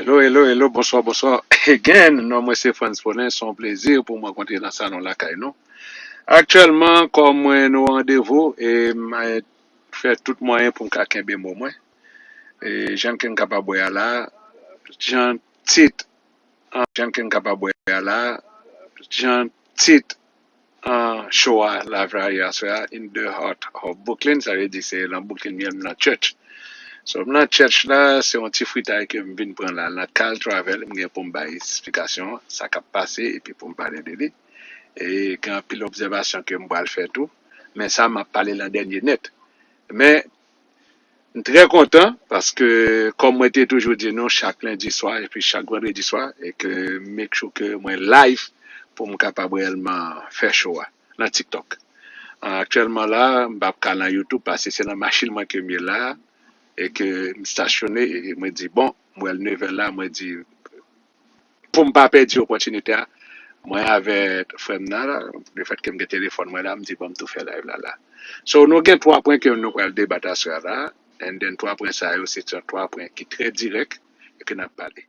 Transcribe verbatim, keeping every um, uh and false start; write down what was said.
Hello, hello, hello, bonswa, bonswa. Again, non mwen se Frantz Paulin, se yon plezi pou mwen rankontre nan salon lakay nou. Aktyèlman, kòm mwen nan randevou, e m fè tout mwayen pou m ka kenbe mo mwen. E jan ke m kapab wè a la, jan tit, an, jan ke m kapab wè a la, jan tit an show a, live la yè aswè a, In the Heart of Brooklyn, sa vle di se nan Brooklyn m ye, m nan church. So, m nan church la, se yon ti fritay ke m vin pran la, nan Kyle Travel, m gen pou m bay esplikasyon, sa k ap pase, epi pou m pale de li. E gen anpil obsèvasyon ke m pral fè tou, men sa, m ap pale l an dènye nèt. Men, m trè kontan, paske, kòm mwen te toujou di nou, chak lendi swa, epi chak vandredi swa, e ke m make sure ke mwen live pou m kapab reyèlman fè show a nan TikTok. An, aktyèlman la, m p ap ka nan YouTube, paske se nan machin mwen ke m ye la, e ke m stasyone, e mwen di, bon, m wè l nevè la, mwen di, pou m pa pèdi opòtinite a, mwen avè frè m nan la, lefèt ke m gen telefòn mwen la, m di, bon, m tou fè live la la. So, nou gen twa pwen ke nou pral debat aswè a la, and then twa pwen sa yo, se twa pwen ki trè dirèk, e ke n ap pale.